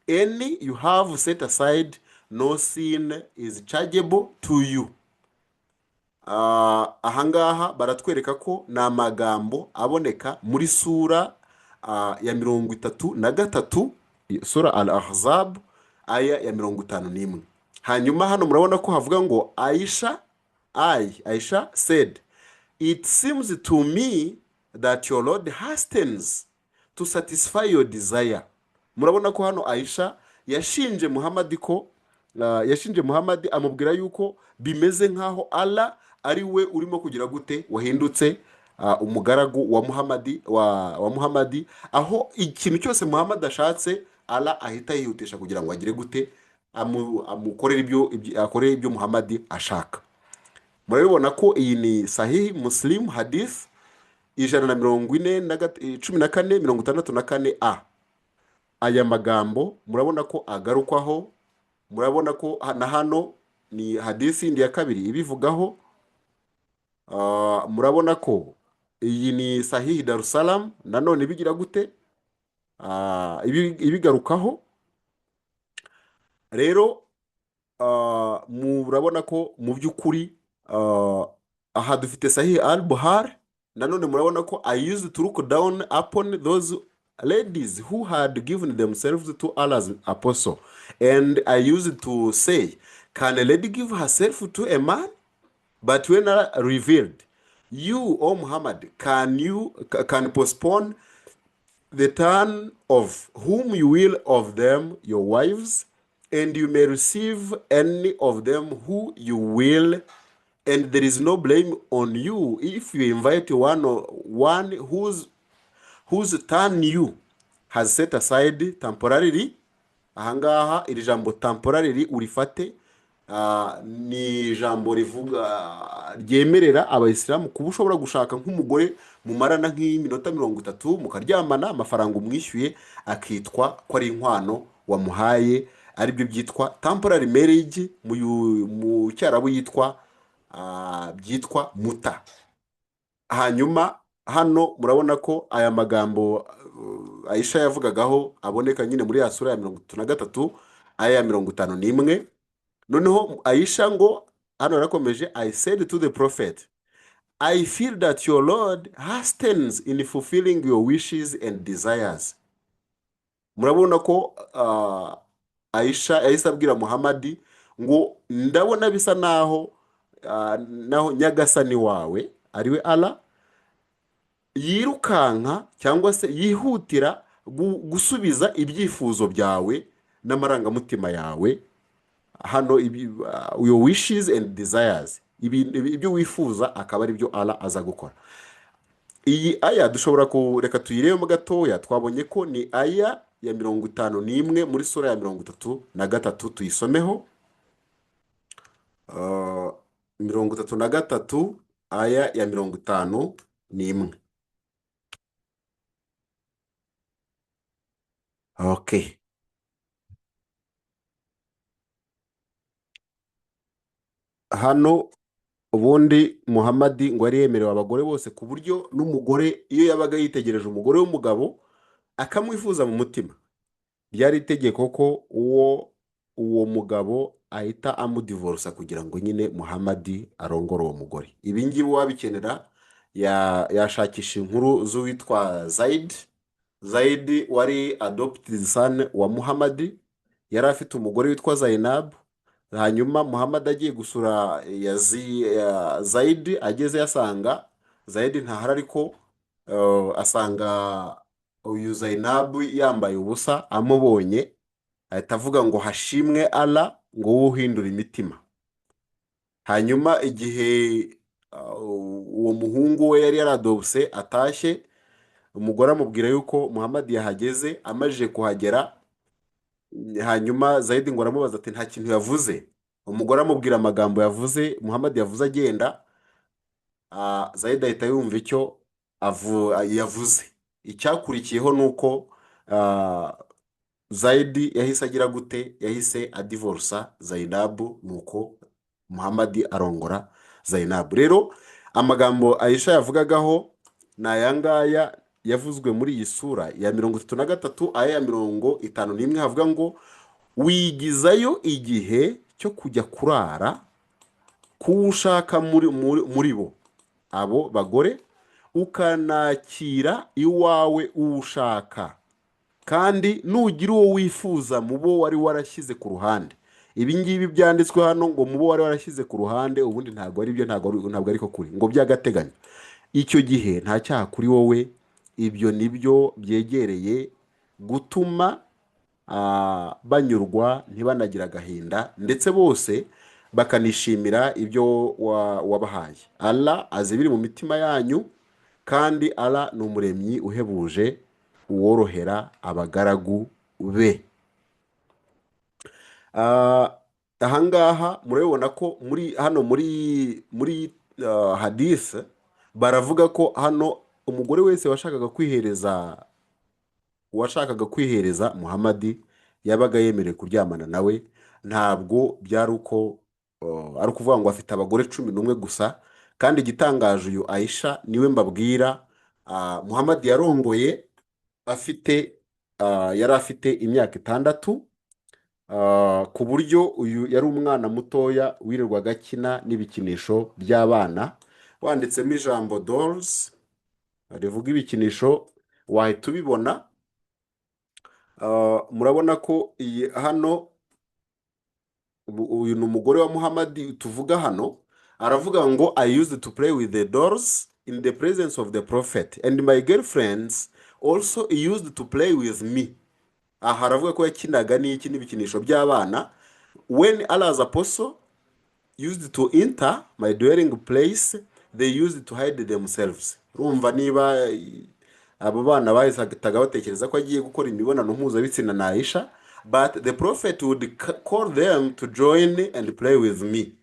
any you have set aside, no sin is chargeable to you.'" Ahangaha baratwereka ko ni amagambo aboneka muri sura ya 33, sura Al Ahzab, aya ya 51. Hanyuma hano murabona ko havuga ngo Aisha, Aisha said, "It seems to me that your Lord hastens to satisfy your desire." Murabona ko hano Aisha yashinje Muhammad ko yashinje Muhammad, amubwira yuko bimeze nk'aho Allah ari we urimo kugira gute, wahindutse umugaragu wa Muhammadi, wa Muhammadi, aho ikintu cyose Muhammad ashatse Allah ahita yihutisha kugira ngo agire gute. amukorere ibyo akorere ibyo Muhammad ashaka. Murabibona ko iyi ni Sahihi Muslim hadith 114 1464 a. Aya magambo murabona ko agarukwaho, murabona ko na hano ni hadisi yindi ya kabiri ibivugaho. Murabona ko iyi ni Sahihi Darussalam nanone bigira gute? Ibigarukaho. Rero murabona ko mu by'ukuri aha dufite Sahihi Al Buhari nanone murabona ko I used to look down upon those ladies who had given themselves to Allah's apostle, and I used to say, can a lady give herself to a man? But when Allah revealed, you, O Muhammad, can postpone the turn of whom you will of them your wives, and you may receive any of them who you will, and there is no blame on you if you invite one whose turn you has set aside temporarily. Ahangaha iri jambo temporarily urifate, ni ijambo rivuga ryemerera abayisilamu kuba ushobora gushaka nk'umugore mumarana nk'iminota 30 mukaryamana, amafaranga umwishyuye akitwa ko ari inkwano wamuhaye, aribyo byitwa temporary marriage mu cyarabu yitwa byitwa muta. Hanyuma hano murabona ko aya magambo Aisha yavugagaho aboneka nyine muri ya sura ya 33 aya ya 51. Noneho Aisha ngo hano yarakomeje, I said to the prophet, I feel that your Lord hastens in fulfilling your wishes and desires. Murabona ko Aisha yahise abwira Muhammad ngo ndabona bisa naho naho nyagasani wawe ariwe Allah yirukanka cyangwa se yihutira gusubiza ibyifuzo byawe n'amarangamutima yawe. Hano your wishes and desires, ibyo wifuza akaba ari byo Allah aza gukora. Iyi aya dushobora kureka tuyirebemo gatoya. Twabonye ko ni aya ya 51 muri sura ya 33, tuyisomeho. 33 aya ya 51. Okay. Hano ubundi Muhammad ngo yari yemerewe abagore bose, ku buryo n'umugore iyo yabaga yitegereje umugore w'umugabo akamwifuza mu mutima, ryari itegeko ko uwo mugabo ahita amudivorusa kugira ngo nyine Muhammad arongore uwo mugore. Ibi ngibi uwabikenera yashakisha inkuru z'uwitwa Zaid. Zaid wari adopted son wa Muhammad, yari afite umugore witwa Zainab. Hanyuma Muhammad agiye gusura Zaid, ageze asanga Zaid ntahari, ariko asanga uyu Zainab yambaye ubusa. Amubonye ahita avuga ngo hashimwe Allah, ngo wowe uhindura imitima. Hanyuma igihe uwo muhungu we yari yaradobse atashye, umugore amubwira yuko Muhammad yahageze. Amajije kuhagera, hanyuma Zaidi ngo aramubaza ati nta kintu yavuze? Umugore amubwira amagambo yavuze, Muhammad yavuze agenda. Zaidi ahita yumva icyo yavuze. Icyakurikiyeho ni uko Zaidi yahise agira gute? Yahise adivorusa Zainabu, nuko Muhammad arongora Zainabu. Rero amagambo Aisha yavugagaho ni aya ngaya yavuzwe muri iyi sura ya 33 aya ya 51, havuga ngo wigizayo igihe cyo kujya kurara kuwushaka muri bo abo bagore, ukanakira iwawe uwushaka, kandi nugira uwo wifuza mu bo wari warashyize ku ruhande. Ibi ngibi byanditswe hano ngo mu bo wari warashyize ku ruhande, ubundi ntabwo ari byo, ntabwo ariko kuri ngo by'agateganyo. Icyo gihe nta cyaha kuri wowe. Ibyo nibyo byegereye gutuma banyurwa ntibanagira agahinda, ndetse bose bakanishimira ibyo wabahaye. Allah azi ibiri mu mitima yanyu, kandi Allah ni umuremyi uhebuje, uworohera abagaragu be. Ahangaha murabibona ko muri hano muri hadith baravuga ko hano umugore wese washakaga kwihereza Muhamadi yabaga yemerewe kuryamana nawe. Ntabwo byari uko ari ukuvuga ngo afite abagore 11 gusa. Kandi igitangaje, uyu Aisha niwe mbabwira, Muhamadi yarongoye afite yari afite imyaka 6, ku buryo uyu yari umwana mutoya wirirwaga akina n'ibikinisho by'abana. Wanditsemo ijambo "dolls" rivuga ibikinisho, wahita ubibona. Murabona ko iyi hano uyu ni umugore wa Muhamadi tuvuga. Hano aravuga ngo: "I used to play with the dolls in the presence of the Prophet, and my girlfriends also used to play with me." Aha aravuga ko yakinaga n'iki? N'ibikinisho by'abana. "When Allah's apostle used to enter my dwelling place, they used to hide themselves." Urumva niba abo bana bahitaga batekereza ko agiye gukora imibonano mpuzabitsina na Aisha. "But the Prophet would call them to join and play with me.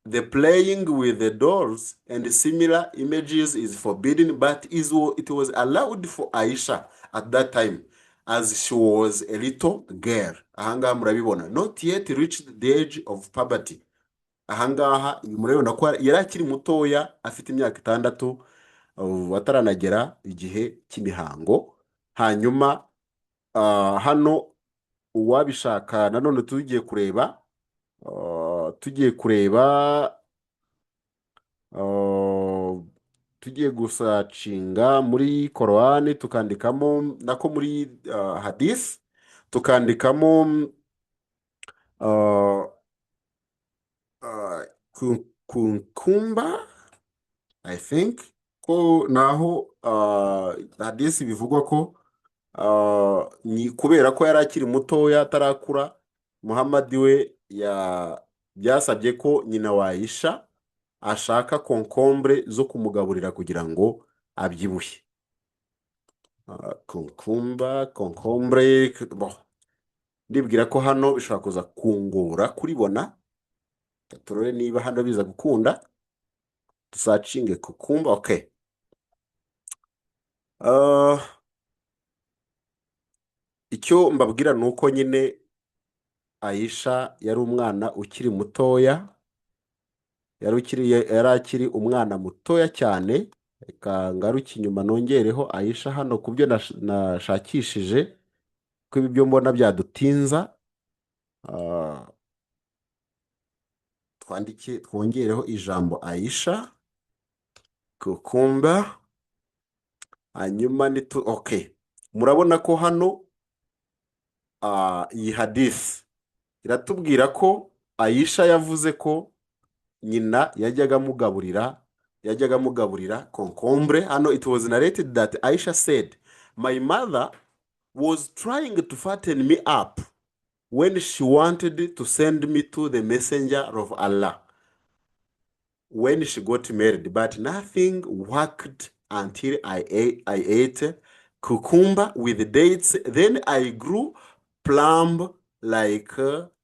The playing with the dolls and similar images is forbidden, but it was allowed for Aisha at that time, as she was a little girl." Ahangaha murabibona, not yet reached the age of puberty. Ahangaha murabibona ko yari akiri mutoya, afite imyaka 6, ataranagera igihe cy'imihango. Hanyuma hano uwabishaka nanone tugiye kureba tugiye gusearchinga muri Korowani, tukandikamo, nako muri hadith tukandikamo cucumber, I think ko naho hadisi bivugwa ko ni kubera ko yari akiri mutoya, atarakura, Muhammad we ya byasabye ko nyina wa Aisha ashaka concombre zo kumugaburira kugira ngo abyibuhe. Cucumber, concombre, bon. Ndibwira ko hano bishobora kuza kungora kuribona. Reka turebe niba hano biza gukunda, dusearchinge cucumber. Okay. Icyo mbabwira ni uko nyine Aisha yari umwana ukiri mutoya, yari akiri umwana mutoya cyane. Reka ngaruke inyuma nongereho Aisha hano ku byo nashakishije, ko ibi byo mbona byadutinza. Twandike, twongereho ijambo Aisha cucumber. Hanyuma nitu, okay, murabona ko hano iyi hadisi iratubwira ko Aisha yavuze ko nyina yajyaga amugaburira concombre. Hano it was narrated that Aisha said, "My mother was trying to fatten me up when she wanted to send me to the Messenger of Allah when she got married, but nothing worked until I ate cucumber with dates. Then I grew plump like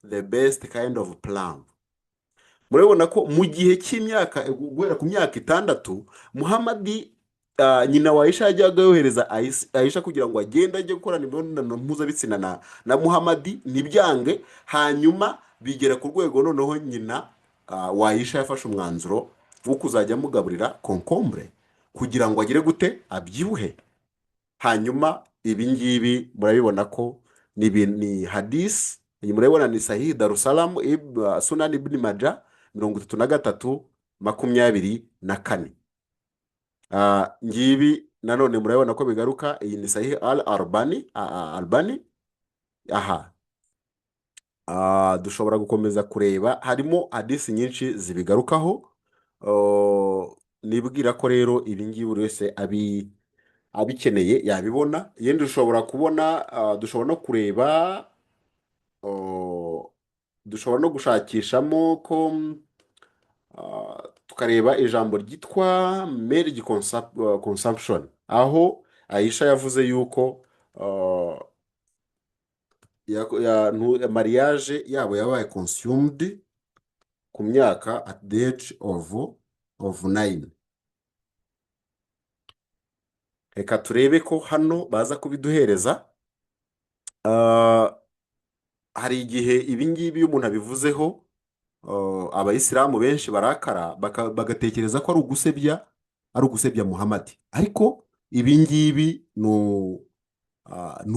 the best kind of plum." Murabona ko mu gihe cy'imyaka, guhera ku myaka 6, Muhamadi, nyina wa Aisha yajyaga yohereza Aisha kugira ngo agende ajye gukorana imibonano mpuzabitsina na Muhamadi, ntibyange. Hanyuma bigera ku rwego noneho nyina wa Aisha yafashe umwanzuro wo kuzajya amugaburira concombre kugira ngo agire gute? Abyibuhe. Hanyuma ibi ngibi murabibona ko ni hadisi. Iyi murabibona ni Sahih Darusalam, Sunan Ibn Maja, 3324. Ngibi nanone murabibona ko bigaruka. Iyi ni Sahih Al Albani, Albani. Aha dushobora gukomeza kureba, harimo hadisi nyinshi zibigarukaho. Nibwira ko rero ibi ngibi buri wese abikeneye yabibona. Yenda dushobora kubona, dushobora no kureba, dushobora no gushakishamo ko tukareba ijambo ryitwa marriage consumption, aho Aisha yavuze yuko Mariage yabo yabaye consumed ku myaka, at the age of 9. Reka turebe ko hano baza kubiduhereza. Hari igihe ibi ngibi iyo umuntu abivuzeho, abayisilamu benshi barakara, bagatekereza ko ari ugusebya Muhamadi. Ariko ibi ngibi ni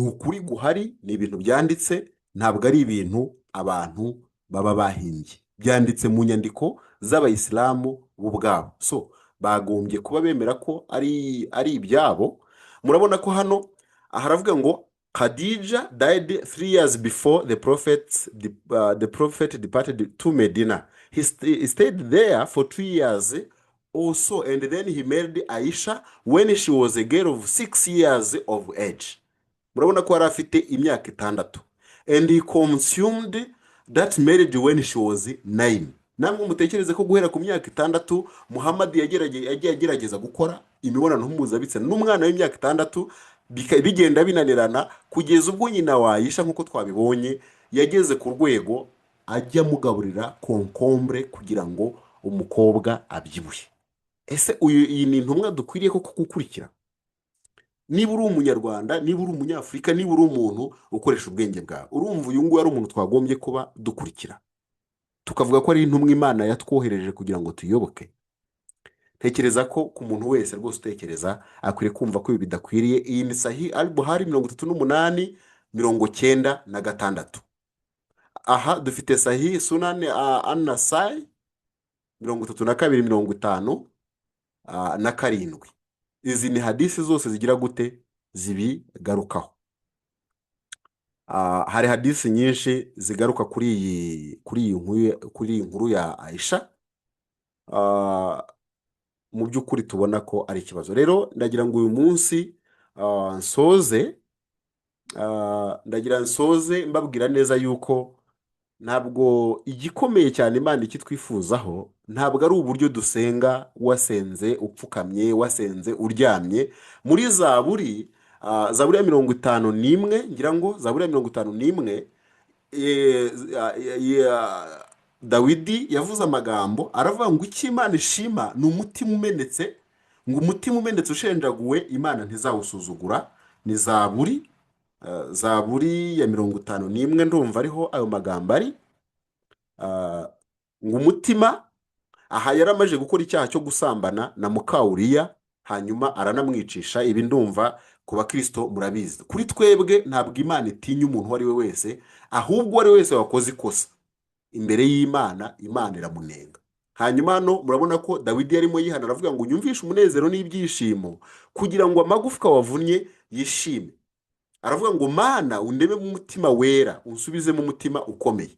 ukuri guhari, ni ibintu byanditse, ntabwo ari ibintu abantu baba bahimbye. Byanditse mu nyandiko z'abayisilamu bo ubwabo, so bagombye kuba bemera ko ari ibyabo. Murabona ko hano haravuga ngo Khadija died 3 years before the prophet departed to Medina. He stayed there for 2 years also, and then he married Aisha when she was a girl of 6 years of age. Murabona ko yari afite imyaka 6, and he consumed that marriage when she was 9. Namwe mutekereze ko guhera ku myaka 6 Muhammad yagiye agerageza gukora imibonano mpuzabitsina n'umwana w'imyaka 6, bigenda binanirana, kugeza ubwo nyina wa Aisha, nk'uko twabibonye, yageze ku rwego ajya amugaburira concombre kugira ngo umukobwa abyibuhe. Ese uyu, iyi ni intumwa dukwiriye koko gukurikira? Niba uri umunyarwanda, niba uri umunyafurika, niba uri umuntu ukoresha ubwenge bwawe, urumva uyu nguyu ari umuntu twagombye kuba dukurikira, tukavuga ko ari intumwa Imana yatwohereje kugira ngo tuyoboke? Ntekereza ko ku muntu wese rwose utekereza akwiriye kumva ko ibi bidakwiriye. Iyi ni Sahih al Bukhari 3896. Aha dufite Sahih Sunan Anasai 3257. Izi ni hadisi zose zigira gute? Zibigarukaho. Hari hadisi nyinshi zigaruka kuri iyi nkuru ya Aisha. Mu by'ukuri tubona ko ari ikibazo. Rero ndagira ngo uyu munsi nsoze, ndagira nsoze mbabwira neza yuko ntabwo igikomeye cyane Imana ikitwifuzaho ntabwo ari uburyo dusenga, wasenze upfukamye, wasenze uryamye. Muri Zaburi, Zaburi ya 51, ngira ngo Zaburi ya 51, Dawidi yavuze amagambo, aravuga ngo icyo Imana ishima ni umutima umenetse, ngo umutima umenetse ushenjaguwe Imana ntizawusuzugura. Ni Zaburi ya 51, ndumva ariho ayo magambo ari. Ngo umutima, aha yari amaze gukora icyaha cyo gusambana na muka Uriya, hanyuma aranamwicisha. Ibi ndumva ku bakristo murabizi. Kuri twebwe ntabwo Imana itinya umuntu uwo ari we wese, ahubwo uwo ari we wese wakoze ikosa imbere y'Imana, Imana iramunenga. Hanyuma hano murabona ko Dawidi yarimo yihana, aravuga ngo unyumvishe umunezero n'ibyishimo kugira ngo amagufwa wavunnye yishime. Aravuga ngo Mana, undeme mu mutima wera, unsubizemo umutima ukomeye.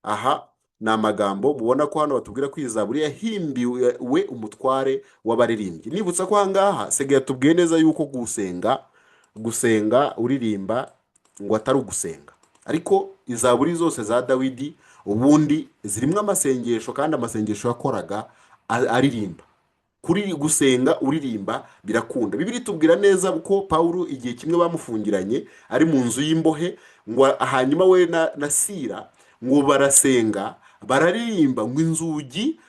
Aha ni amagambo mubona ko hano batubwira ko iyi zaburi yahimbiwe umutware w'abaririmbyi. Nibutsa ko aha ngaha Sega yatubwiye neza yuko gusenga uririmba ngo atari ugusenga, ariko izaburi zose za Dawidi ubundi zirimo amasengesho, kandi amasengesho yakoraga aririmba. Kuri gusenga uririmba birakunda. Bibiliya itubwira neza ko Pawulo igihe kimwe bamufungiranye ari mu nzu y'imbohe, ngo hanyuma we na Sira ngo barasenga, bararirimba, ngo inzugi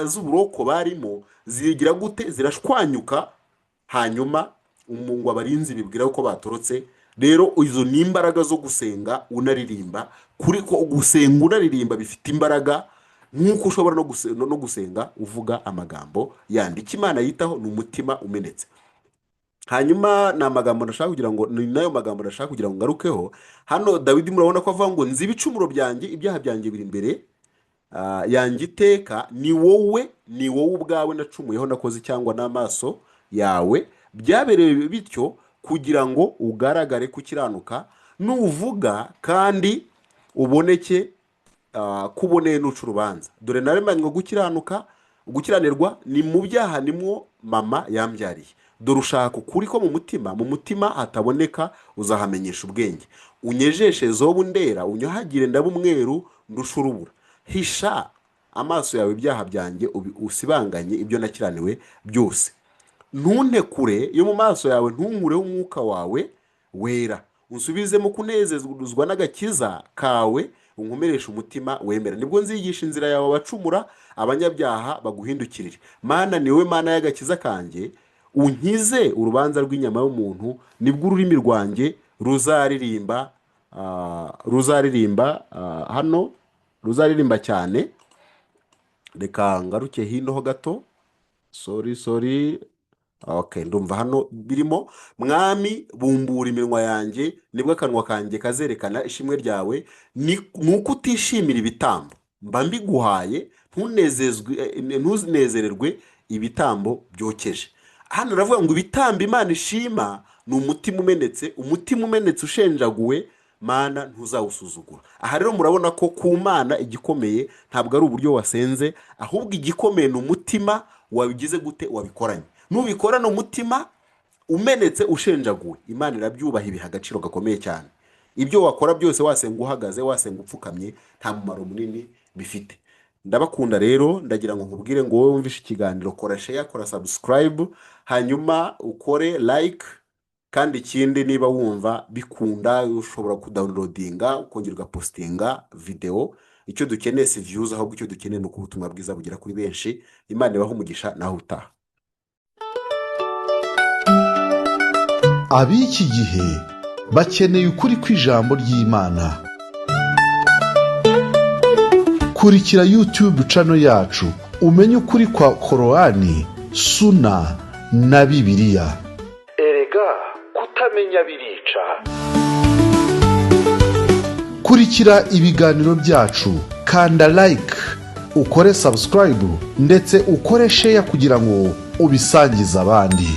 z'uburoko barimo zigira gute? Zirashwanyuka. Hanyuma ngo abarinzi bibwira ko batorotse. Rero izo ni imbaraga zo gusenga unaririmba. Kuri ko gusenga unaririmba bifite imbaraga nk'uko ushobora no gusenga uvuga amagambo yandi. Icyo Imana yitaho ni umutima umenetse. Hanyuma ni amagambo ndashaka kugira ngo, ni nayo magambo ndashaka kugira ngo ngarukeho hano. Dawidi murabona ko avuga ngo nzi ibicumuro byanjye, ibyaha byanjye biri imbere yanjye iteka. Ni wowe ubwawe nacumuyeho, nakoze cyangwa n'amaso yawe. Byabereye bityo kugira ngo ugaragare gukiranuka nuvuga, kandi uboneke ko uboneye nuca urubanza. Dore naremanywe gukiranuka, gukiranirwa ni mu byaha nimwo mama yambyariye. Dore ushaka ukuri ko mu mutima, mu mutima hataboneka uzahamenyesha ubwenge. Unyejeshe zobu ndera, unyuhagire ndaba umweru ndusha urubura. Hisha amaso yawe ibyaha byanjye, usibanganye ibyo nakiraniwe byose. Ntunte kure yo mu maso yawe, ntunkureho umwuka wawe wera. Unsubizemo kunezezwa n'agakiza kawe, unkomereshe umutima wemera. Nibwo nzigisha inzira yawe abacumura, abanyabyaha baguhindukirire. Mana, ni wowe Mana y'agakiza kanjye, unkize urubanza rw'inyama y'umuntu. Nibwo ururimi rwanjye ruzaririmba, ruzaririmba, hano ruzaririmba cyane. Reka ngaruke hino ho gato. Sorry, sorry. Okay, ndumva hano birimo. Mwami, bumbura iminwa yanjye, nibwo akanwa kanjye kazerekana ishimwe ryawe. Ni uko utishimira ibitambo, mba mbiguhaye, ntunezezwe, ntunezererwe ibitambo byokeje. Hano uravuga ngo ibitambo Imana ishima ni umutima umenetse, umutima umenetse ushenjaguwe, Mana ntuzawusuzugura. Aha rero murabona ko ku Mana igikomeye ntabwo ari uburyo wasenze, ahubwo igikomeye ni umutima wabigize gute, wabikoranye. Nubikorana umutima umenetse ushenjaguwe, Imana irabyubaha, ibiha agaciro gakomeye cyane. Ibyo wakora byose, wasenga uhagaze, wasenga upfukamye, nta mumaro munini bifite. Ndabakunda rero. Ndagira ngo nkubwire ngo wowe wumvishe ikiganiro, kora share, kora subscribe, hanyuma ukore like. Kandi ikindi, niba wumva bikunda, ushobora kudownloadinga ukongera ugapostinga video. Icyo dukeneye si views, ahubwo icyo dukeneye ni uko ubutumwa bwiza bugera kuri benshi. Imana ibahe umugisha, naho utaha. Ab'iki gihe bakeneye ukuri kw'ijambo ry'Imana. Kurikira YouTube channel yacu umenye ukuri kwa Korowani, Suna na Bibiliya. Erega kutamenya birica. Kurikira ibiganiro byacu, kanda like, ukore subscribe ndetse ukore share kugira ngo ubisangize abandi.